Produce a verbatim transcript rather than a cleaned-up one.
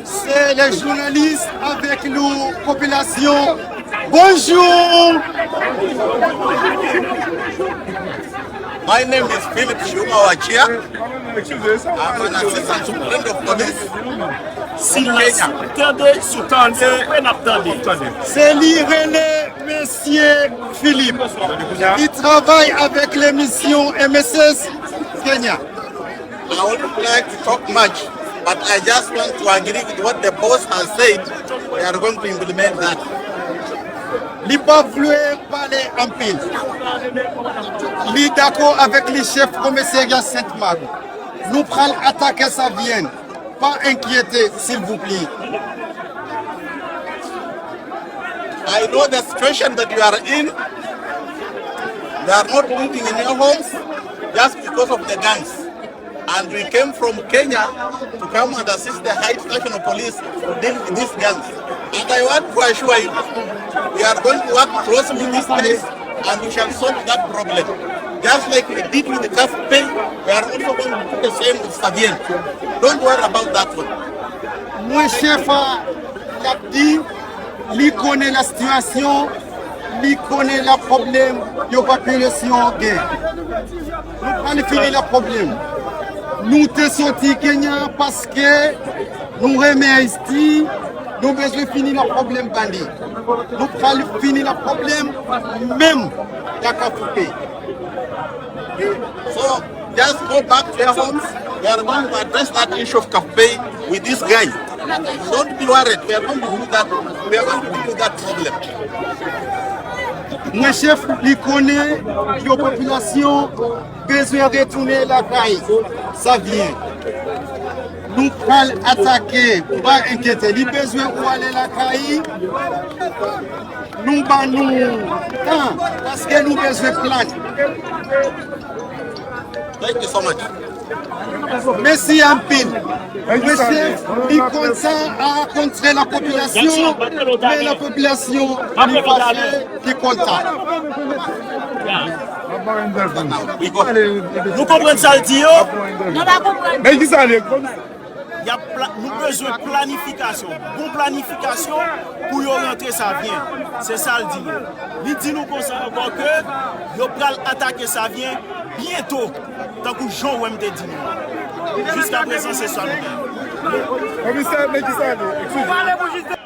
Se le jounalis avèk nou, popilasyon. Bonjou! My name is Philip Shuma Wachia. I'm an assistant superintendent of police. Si n ap tande, si w tande, n ap tande. Se li rele Mesye Philip. Li travay avèk lemisyon M S S Kenya. I wouldn't like to talk much, but I just want to agree with what the boss has said. We are going to implement that. Li pa vle pale anpil. Li dakò avèk li chèf komisarya Sent Mari. Nou pral atake Savyen. Pa enkyete, silvouplè. I know the situation that you are in. You are not living in your homes just because of the gangs. And we came from Kenya to come and assist the Haiti National Police to deal with these gangs. And I want to assure you, we are going to work closely these days and we shall solve that problem. Just like we did with the Kafou Pay, we are also going to do the same with Savyen. Don't worry about that one. Mwen chèf a, l ap di, li konnen la sitiyasyon, li konnen la pwoblèm yo popilasyon gen. Nou pral fini la pwoblèm. Nou te soti Kenya paske nou renmen Ayiti, nou bezwen fini la pwoblèm bandi. Nou pral fini la pwoblèm menm la Kafou Pay. So, just go back to your homes. We are going to address that issue of Kafou Pay with this guy. Don't be worried. We are going to do that. We are going to deal with that problem. Mwen chèf, li konnen yo popilasyon bezwen retounen lakay Savyen. Nou pral atake, pa enkyete. Li bezwen ou ale lakay. Nou ban nou tan, paske nou bezwen plan. Thank you so much. Mèsi anpil. Mesye, li konn sa a kontre la popilasyon, men la popilasyon li fache, li konn sa. Nou konprann sa l di yo. Nou pa konprann. Men ki sa l ye? Y ap pla-, nou bezwen planifikasyon, bon planifikasyon pou yo rantre Savyen. Se sa l di nou. Li di nou konsa ankò ke yo pral atake Savyen byento, tankou jan w wè m te di nou. Jiskaprezan, se sa nou gen. Komisè, men ki sa l ye? Eskize.